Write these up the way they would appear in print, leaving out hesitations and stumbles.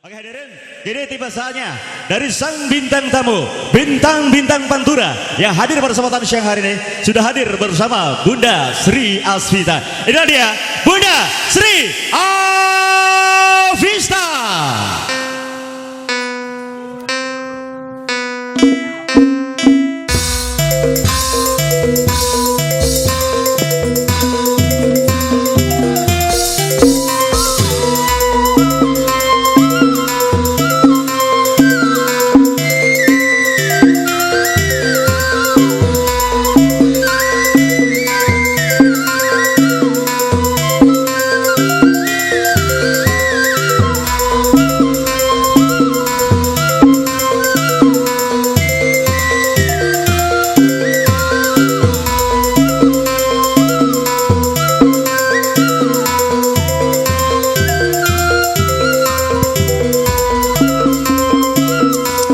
Oke hadirin, kini tiba saatnya dari sang bintang tamu, bintang-bintang Pantura yang hadir pada kesempatan siang hari ini sudah hadir bersama Bunda Sri Asvita. Inilah dia Bunda Sri Asvita.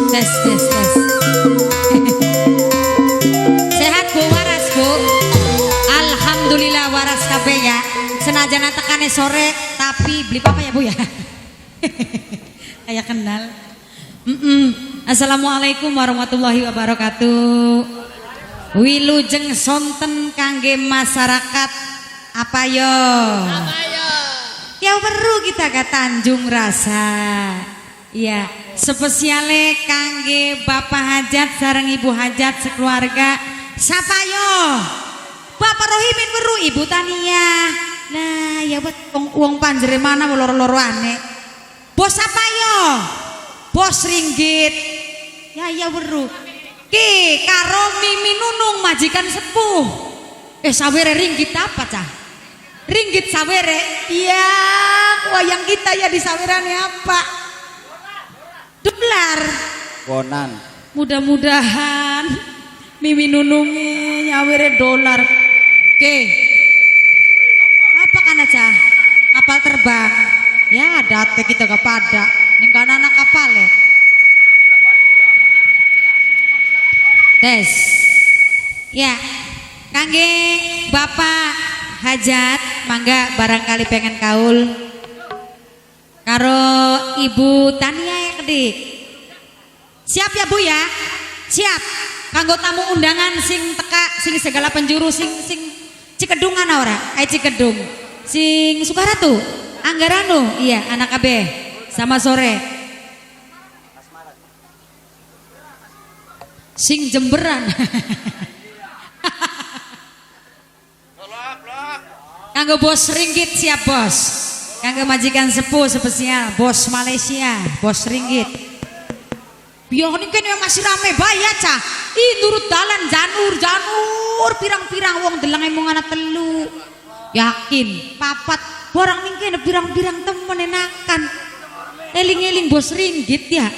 Tes tes tes. Sehat Bu, waras Bu. Alhamdulillah waras kabeh ya. Senajan tekane sore tapi beli apa ya Bu ya? Kayak kenal. Assalamualaikum warahmatullahi wabarakatuh. Wilujeng sonten kangge masyarakat apa yo? Apa yo? Ya weru kita ke Tanjung Rasa. Iya, spesiale kangge Bapak Hajat sareng Ibu Hajat sekeluarga. Sapa yo? Bapak Rohimin weru, Ibu Tania. Nah, ya buat wong, wong panjere mana loro-loro ane. Bos apa yo? Bos ringgit. Ya ya weru. Ki karo Mimi Nunung majikan sepuh. Sawere ringgit apa cah? Ringgit sawere. Iya, wayang kita ya di sawerane apa? Dolar. Wonan. Mudah-mudahan Mimi Nunungnya nyawere dolar. Oke. Apa kan aja? Kapal terbang. Ya, date kita gak pada. Ning kana anak kapal ya. Tes. Ya. Kangge Bapak Hajat, mangga barangkali pengen kaul. Karo Ibu Tania ya kedik. Siap ya Bu ya? Siap. Kanggo tamu undangan sing teka, sing segala penjuru, sing sing Cikedungan ora? Cikedung. Sing Sukaratu, Anggaranu, iya anak KB. Sama sore. Sing Jemberan. Kanggo bos ringgit siap bos. Kanggo majikan sepuh spesial, bos Malaysia, bos ringgit. Biar ini kan masih rame bayar cah. Ih nurut dalan janur janur pirang-pirang wong delang emong anak telu. Yakin papat barang ning kene pirang-pirang temen enakan. Eling-eling bos ringgit ya.